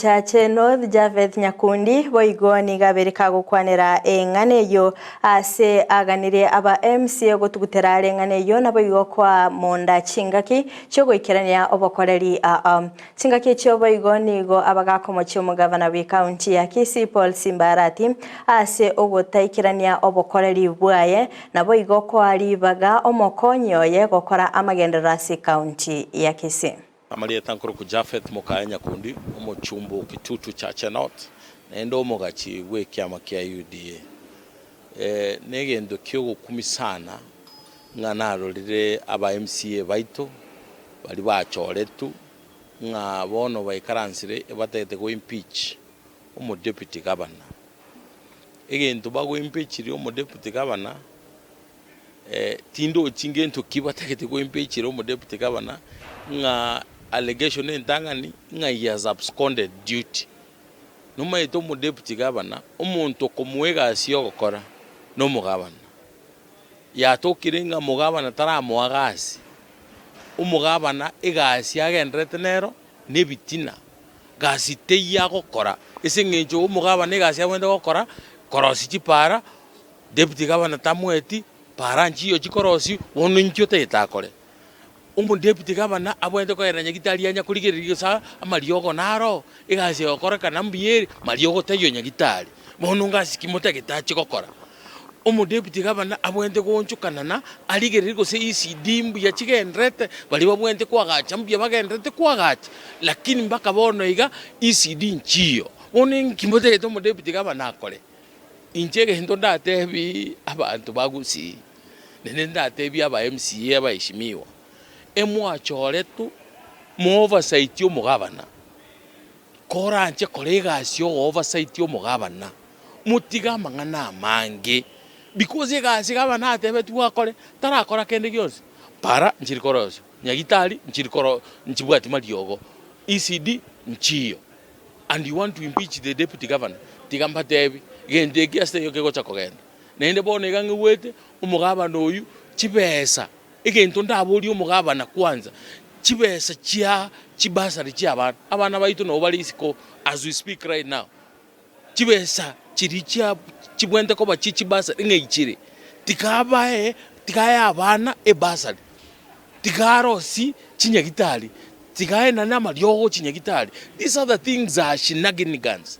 Chache North Japheth Nyakundi boigo nigo abeire kagokwanera eng'ana eyio ase aganirie aba MCA gotugutera are eng'ana eyio naboigo koa monda chingaki chiogoikerania obokoreri aa. Chingaki echio boigo nigo abagakomochia omogavana bw'ecounty ya Kisii Paul Simba Arati ase ogotaikerania obokoreri bwaye naboigo koa ribaga omokonyi oye gokora amagenderero ase ecounty ya Kisii. Amarieta nkorokwa Japheth Mokaya Nyakundi, omochumba o Kitutu Chache North, naende omogachi bw'ekiama kia UDA. Negento ki'ogokumia sana ng'a narorire aba MCA baito baria bachoretwe ng'a bono baikaransire ebatagete go impeach omo deputy governor. Egento bago impeachirie omo deputy governor Tindochi ngento ki batagete goimpeachera omodeputy governor ng'a allegation entang'ani ng'a he has absconded duty. Nomaete omodeputy governor omonto okomoa egasi yogokora na omogavana. Yatokire ng'a omogavana taramoa gasi, omogavana egasi agendererete nero na ebitina, gasi teiyo agokora ase eng'encho omogavana egasi abwenerete gokora korosia chipara. Deputy governor tamoeti para nchiyo chikorosi bono inki otagete akore? Omo deputy governor abwenerete kogenda nyagitari anya korigereria gose amariogo naro, egasi egokorekana mbuya ere, mariogo taiyo nyagitari, bono ngasi ki motagete achie gokora? Omo deputy governor abwenerete goonchokanana arigererie gose ECD mbuya chigendererete, baria babwenerete koagacha mbuya bagendererete koagacha, lakini mpaka bono iga ECD nchiyo, bono inki motagete omo deputy governor akore? Inche egento ndatebi abanto ba Gusii, naende ndatebi aba MCA abaheshimiwa, emwachoretwe mo oversight omogabana, koranche kora egasi ya ogo oversight omogabana, motige amang'ana amange, because egasi gabana atebetiwe akore, tarakora kende gionsi, para nchiri korosia, nyagitari nchiri koro nchibwati mariogo, ECD nchiyo. And you want to impeach the deputy governor, tiga mbatebi, gento eki ase taiyo kegocha kogenda. Naende bono iga ng'igwete, omogabana oyio, chibesa, egento ndaborie omogabana kwanza, chibesa chia chibursary chia abana, abana baito nabo bare isiko as we speak right now, chibesa chiria chia chibwenerete koba chie chibursary ng'ai chire? Tiga abae, tiga ae abana ebursary. Tiga arosie chinyagitari, tiga aenane amariogo chinyagitari, these other things are shenanigans.